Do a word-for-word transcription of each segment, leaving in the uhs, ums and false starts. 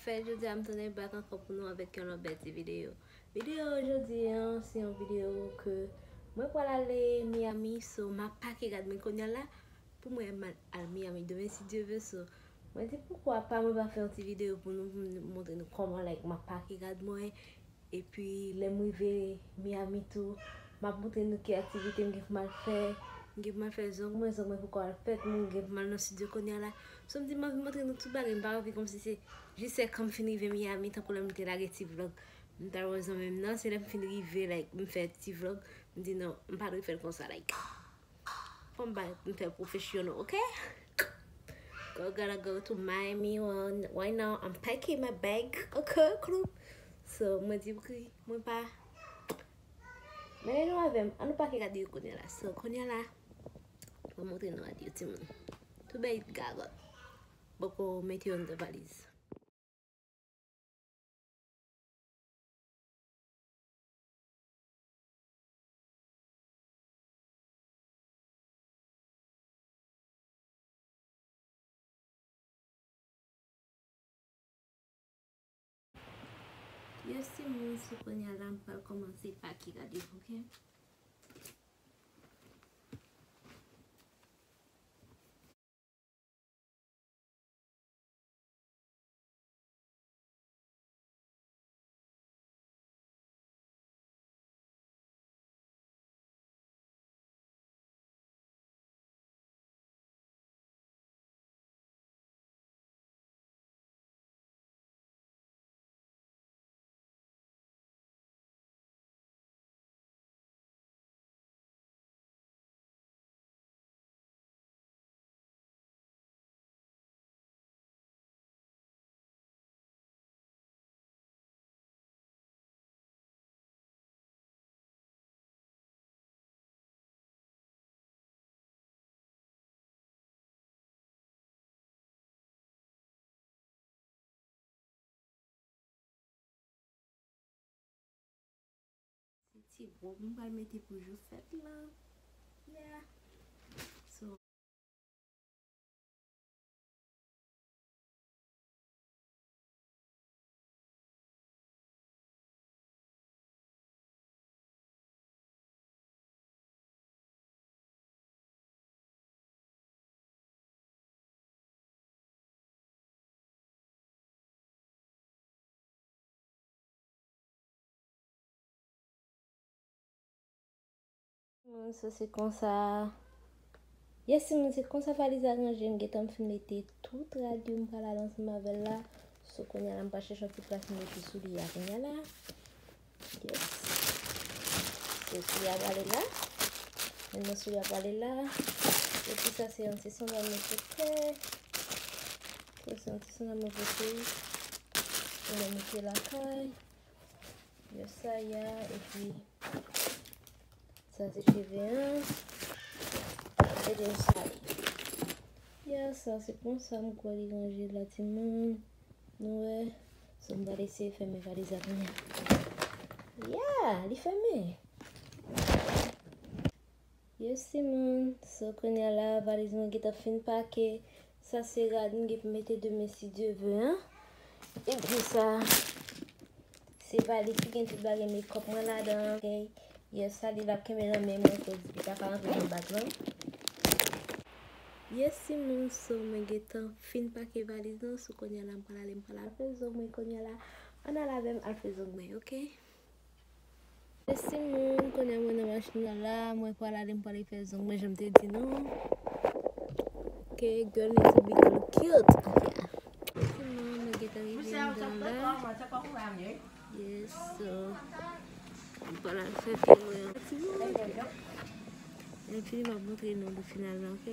Fè jodi a m tounen back ankò pou nou avèk yon lòt bèl ti videyo. Videyo jodi a se yon videyo ke mwen pral ale Miami, so m ap pake rad mwen kounye a la pou mwen m al, al Miami demen si Dye vle. So mwen di poukwa pa mwen pa fè yon ti videyo pou nou, pou m montre nou kòman, like, m ap pake rad mwen. Epi lè m rive Miami tou, m ap montre nou ki aktivite m gen pou m al fè. M gen pou m al fè zong mwen, zong mwen poko al fèt, m gen pou m al nan estidyo kounye a la. So m di m anvi montre nou tout bagay, m pa anvi kòmsi se jis lè kan m fin rive Miami, tankou lè m te lage ti vlog. M ta wè zanmi m nan, se lè m fin rive, like, m fè ti vlog, m di non, m pa dwe fè l konsa, like. Fò m bay, m fè professional, ok? Girl gotta go to Miami one- right now. I'm packing my bag, ok? Cool. So, mwen di, ok, mwen pa. Mennen nou avè m, an nou pake rad yo kounye a la. So, kounye a la, mwen montre nou rad yo, timoun. Tout bagay gaga. Poko mete yo anndan valiz. Yes, timoun, so kounye a la, m pral kòmanse pake rad yo, ok? Se ti wob m pral mete pou jou fèt la. Yeah. So, Timoun, so se konsa. Yes, timoun, se konsa valiz la ranje. M gentan fin mete tout rad yo m pral al ansanm avè l la. So, kounye a la, m pral chèche yon ti plas m mete soulye a kounye a la. Yes. Se soulye a prale la. Menm soulye a prale la. Epi sa se yon ti sandal mwen pote. Sa se yon ti sandal mwen pote. Mwen mete lakay. Yo sa ya, epi sa se cheve an. Gade yo sa ye. Ya, sa se konsa m kwè li ranje la, timoun. Nou wè. So, m pral eseye fèmen valiz la kounye a. Ya, li fèmen. Yes, timoun. So, kounye a la, valiz mwen gentan fin pake. Sa se rad m gen pou mete demen, si Dye vle, an. Epi sa, se valiz ki gen tout bagay makeup mwen ladan, ok? Yes, sa li l ap kenbe nan men mwen, koz li pa ka rantre nan bag lan. Yes, timoun, so mwen gentan fin pake valiz lan. So, kounye a la, m pral ale, m pral al fè zong mwen kounye a la. Ann al avè m al fè zong mwen, ok? Yes, timoun, kounye a mwen nan machin nan la, mwen pral ale, m pral fè zong mwen, jan m te di nou. Ok, girl need to be look cute. Ok. Timoun, mwen gentan rive anndan la. Yes, so, m pral al fè pye mwen. Timoun, lè m fini, m ap montre nou le final la, ok?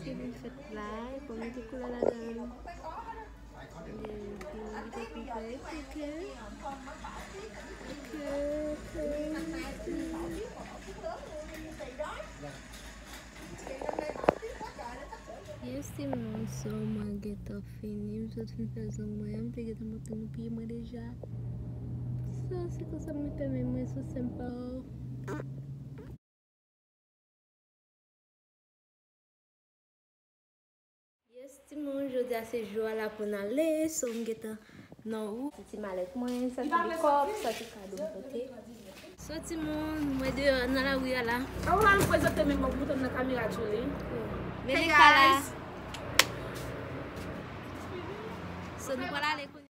Li fèt la, e pou mete koulè ladan l. Li, li, li te pi fè, ok. Ok, ok, ok. Yes, timoun, so mwen gentan fini, m sot fin fè zong mwen, m te gentan montre nou pye mwen deja. So, se konsa mwen fèmen mwen sou sèm pa. Yes, timoun, jodi a se jou a la pou n ale, so m gentan nan wout. Ti malèt mwen, sa ti kòb, sa ti kado m pote. So, timoun, mwen deyò nan lari a la. An, w al prezante men m, montre m nan kamera, Julie. Men lekòl la. So, nou pral ale kounye.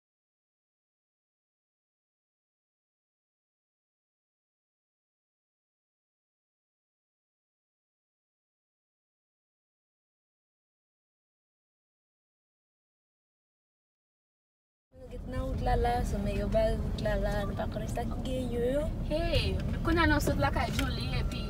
Nou gen nan wout la la, so men yo bare wout la la, nou pa konnen sa ki gen yo. Hey, kounye a nou sot lakay Julie epi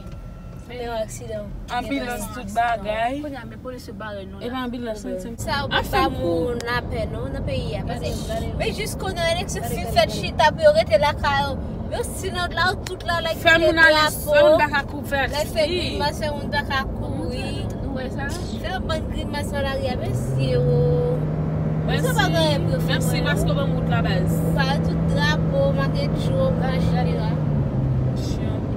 men yon aksidan. Anbilans, tout bagay. Kounye a men polis yo bare nou la. Epi anbilans, nou ti sa ou pa moun lapè non nan peyi a. Paske men jis kounye a eleksyon fin fèt chita pou yo rete lakay yo. Yo si nan la tout la, like, fè moun ale, fè moun pa ka kou fè. Like, fè grimas, fè moun pa ka kouri. Nou wè sa? Fè yon bann grimas nan lari a, mesye, o. Mèsi, mèsi paske w ban m wout la, baz. Ou pa wè tout drapo, make Trump, et cetera.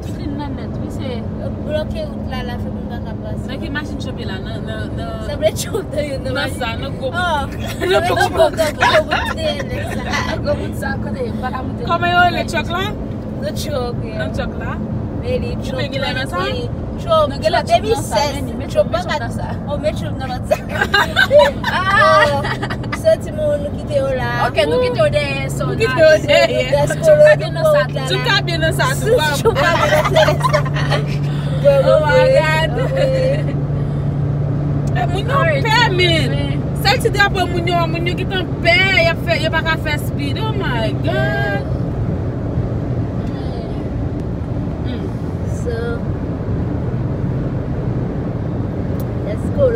Tout vin nan nèt, wi, se. Yo bloke wout la, la, fè moun pa ka pase. Nan ki machin Trump ye la? Nan, nan, nan. Sanble Trump nan youn nan machin. Nan sa, nan gwo bout. Oh, nan gwo bout, nan gwo bout, nan gwo bout sa, kote, m pa ka moute. Kòman yo rele truck la? Nan truck, yeah. Nan truck la? Men li Trump, Trump, Trump, de mil sèz, Trump, pa ka, oh, men Trump nan lòt sa. Ah, so timoun, nou kite yo la. Ok, nou kite yo dèyè, so. Nou kite yo dèyè. Trump pa byen nan sa, Trump pa byen nan sa, Trump pa byen nan sa. Oh my God. Eh, moun yo pè, men. Sèl ti drapo moun yo, moun yo gentan pè, y ap fè, yo pa ka fè speed. Oh my God. Hmm. So, let's go.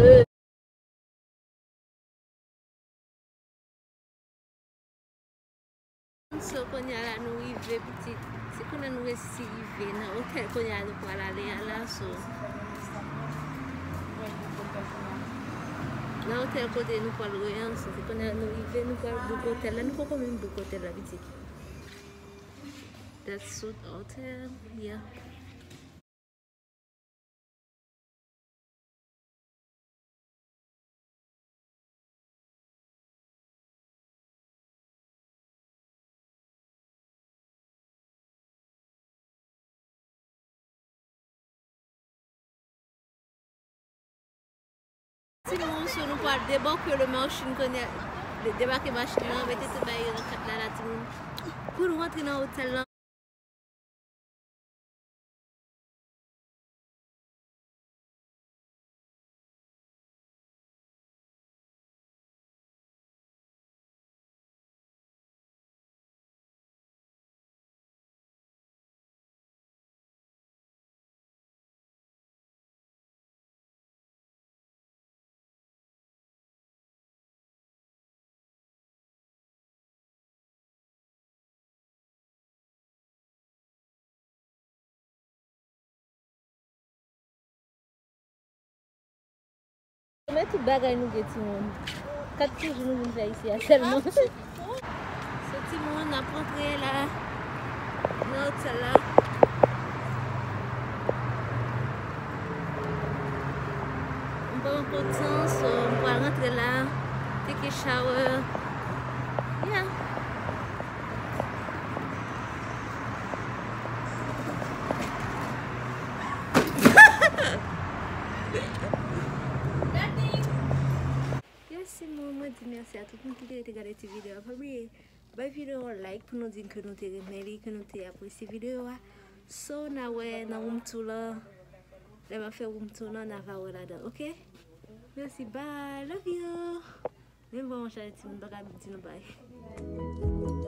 So, kounye a la, nou rive, pitit. Se kounye a nou resi rive nan otèl kounye a nou pral ale a la, so. Nan otèl kote nou pral lwe an, so, se kounye a nou rive, nou pral book otèl la. Nou poko menm book otèl la, pitit. That's Sud Hotel, yeah. Timoun, so nou pral debake le machin kounye a, de-, debake machin nan, mete tout bagay yo nan kat la, la, timoun. Pou nou rantre nan otèl la. Men tout bagay nou gen, timoun. Kat ti jou nou vin fè isi a sèlman. So, timoun, n ap rantre la, nan otèl la. M pa ankò tan, so, m pral rantre la, take a shower. Yeah. Yes, timoun, mwen di mèsi a tout moun ki te rete gade ti videyo a. Pa bliye bay videyo a like pou nou di ke nou te renmen li, ke nou te apresye videyo a. So, n a wè nan room tour la. Lè m ap fè room tour la, n a va wè ladan, ok? Mèsi, bye, love you. Men bon, mon chè, timoun, m pa ka di nou bye.